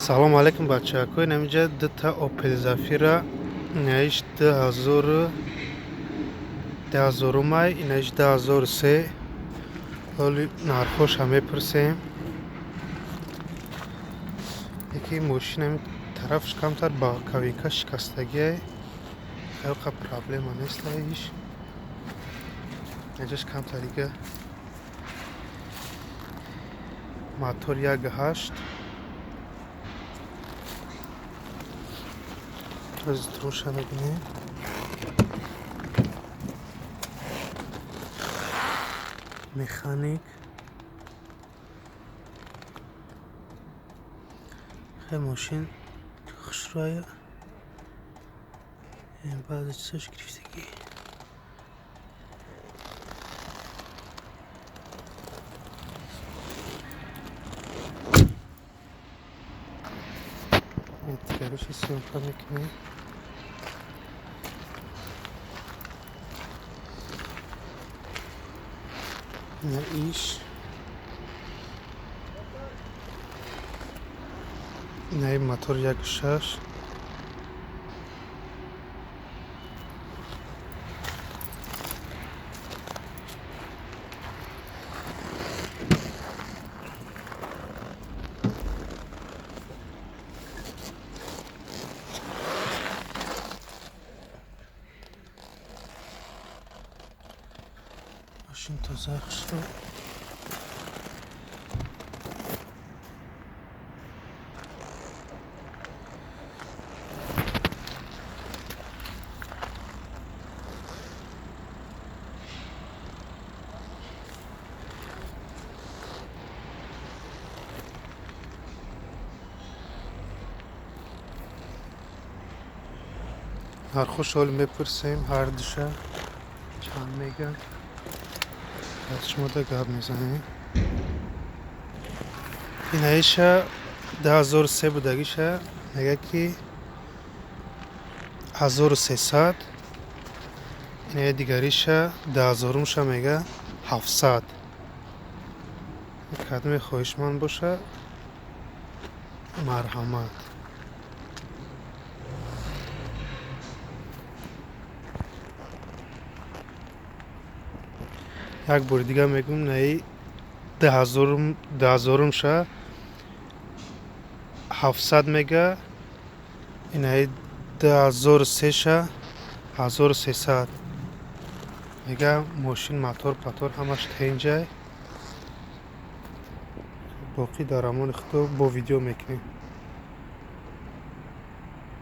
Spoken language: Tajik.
Салом алейкум, бачаҳако. Инамиҷа дута Опел Зафира, инаиш 2000 май, инаиш 2003. Ҳоли нархоша мепурсем. Яки мошин ами тарафш камтар боковика шикастагиай, хелқа проблема неста иш. Инҷаш камтар дига. Мотор 1,8. Аз труша мебинем. Механик. Хел мошин хушрӯя. Баъзе чизош гирифтагӣ. Дигароша съёмка мекунем. Ина иш. Инаи мотор 1,6. Мошин тоза, хушрӯ. Нархош ҳоли мепурсем, ҳардуша чанд мегӯянд. Аз шумода гап мезанем. Инаиша 2003 будагиша мегӯяд, ки 1300. Инаи дигариша дуҳазорумша мега 700. Кадоме хоҳишманд боша, марҳамат. Як бори дига мегӯм, инаи дуҳазорумша 700 мега, инаи 2003-ша 1300 мега. Мошин мотор патор ҳамаш тенҷай. Боқӣ дар амони Худо, бо видео мекунем.